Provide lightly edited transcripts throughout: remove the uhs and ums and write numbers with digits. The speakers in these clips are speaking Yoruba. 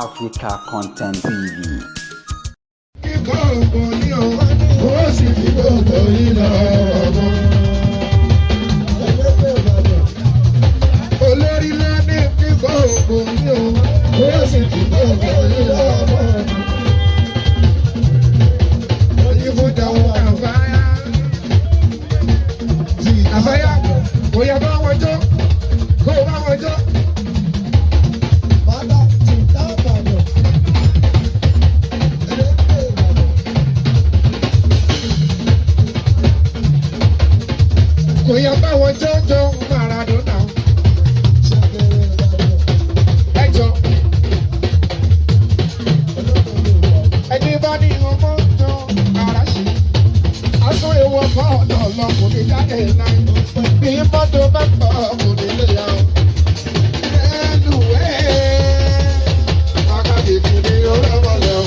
Africa Content TV. Kíkọ́ ògùn ní o, ó sì fi gbogbo yín lọ ọmọ. Olórí ló ní kíkọ́ ògùn ní o, ó sì fi gbogbo yín lọ ọmọ. Ìfúnjà òun àfáyà. Àfáyà kò yẹ bá wọn jó, kó bá wọn jó. Kò yẹ bá wọn jó jó Maradona. Ẹ jọ. Ẹni bá ní ọmọ jọ ara ṣe. Aṣọ ewu ọkọ ọ̀dọ̀ ọlọ́kùnrin jáde láì. Bí mọ́tò bá pọ̀ ọkùnrin lè yà ó. Ẹnu ẹ̀ wákàtí ní ọlọ́mọlẹ̀ o.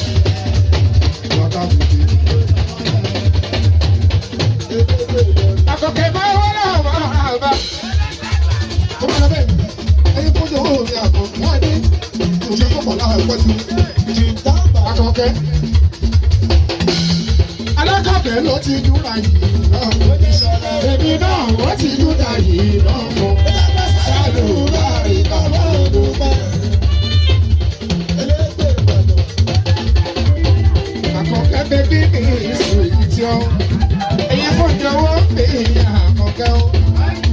Wákàtí. Àkọ́kẹ́ máa wọ́n náà máa bá. Ó máa lọ bẹ́ẹ̀. Ẹyin kó jọ òun ní àbọ̀. Wọ́n á dé. Òṣèlú kò pọ̀ láwọn ẹ̀kọ́ ju. Àkọ́kẹ́. Alákọ̀ọ́kẹ́ ló ti dúra yìí náà. Èmi náà wọ́n ti dúra yìí náà fún. Ṣàlùbá ìbámu dúpẹ́. Àkọ́kẹ́ bẹ́bí mi sùn èyí tí ó. Ẹyin fún ìjọwọ́ mi àkọ́kẹ́ ó.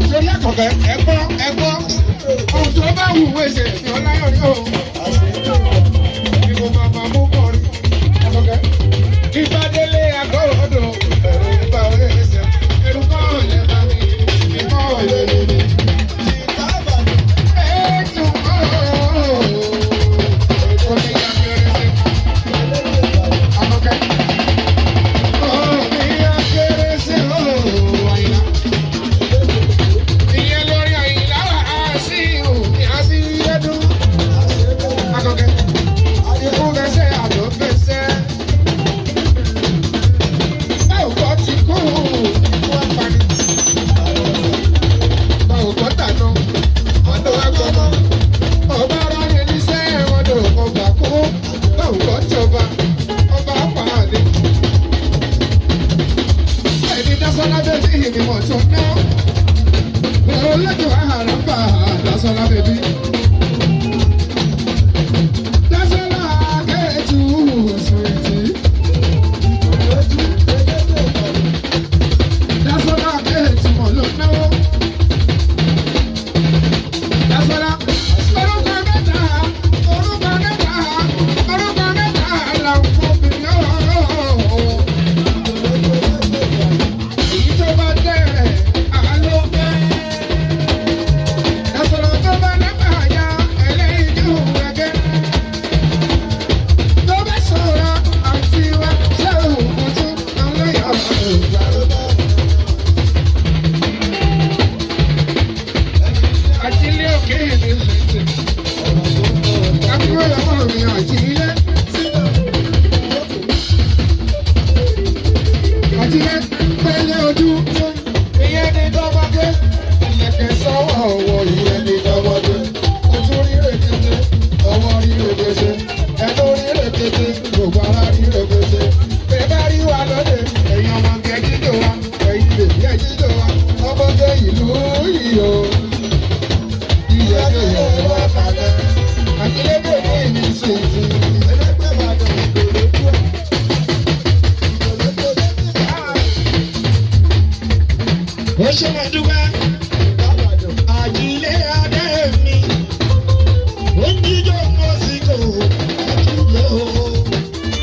Torí àkọ́kẹ́ ẹ̀gbọ́ ẹ̀gbọ́. Ohun tó bá wù wẹ̀sẹ̀ ní ọláyọ̀ ní o. Ìbò màmá mú kọrin. Àkọ́kẹ́. Ìbádélé àgọ́rọ̀dọ̀ ẹ̀rù bá ẹsẹ̀. Ẹ̀rù kọ́ lè bá mi. Ìkọ́ lè lè mi. Ẹ̀ẹ́dùn kọ́. Omi ya kéré sí. Àkọ́kẹ́. Omi ya kéré sí ooo àyìnlá. Ìyẹn lórí àyìnlá wà á sí òní á sí ẹdún. Àkọ́kẹ́. Ikú fẹsẹ̀ àlọ́ fẹsẹ̀. Báwo kọ́ ti kú ikú apani? Báwo kọ́ tàná? Ọ̀dọ́ agbọ́mọ. Ọba rárẹ̀ níṣẹ́ ọ̀dọ̀ ọba kú. Báwo kọ́ jọba? Ọba pàálí. Ẹni Dásọ́lá bèbí ìgbìmọ̀ tó ná. Olójú àràbà Dásọ́lá bèbí. Dásọ́lá kẹ́ẹ̀tù sùwìtì. Dásọ́lá kẹ́ẹ̀tù mọ̀ ló náwó. Dásọ́lá orúkọ mẹ́ta, orúkọ mẹ́ta, orúkọ mẹ́ta làwọn obìnrin ọ̀hún. Èyí tó bá tẹ̀ àlọ́ fẹ́. Dásọ́lá tó bá lẹ́gbàá ya ẹlẹ́yinjú ẹgẹ́. Tó bá sọ̀rọ̀ àti wá ṣé òun tún ọlọ́yọ̀ ọ̀gbà. Àjílé òkè mi ṣètì. Àbúrò ọmọ mi àjílé. Àjílé pẹ́lẹ́ ojú. Ìyẹn ní dọ́mọdé. Ìlẹ̀kẹ̀ sọ́wọ́ ọ̀wọ́ ìyẹn ní dọ́mọdé. Ojú ríre kété, ọwọ́ ríre kété, ẹnu ríre kété, gbogbo ara ríre kété. Bẹ́ẹ̀ bá rí wa lóde, ẹ̀yin ọmọge jíjó wa, ẹ̀yin bèbí ẹ̀ jíjó wa, ọmọge ìlú yìí o. Ó ṣe máa dúpẹ́.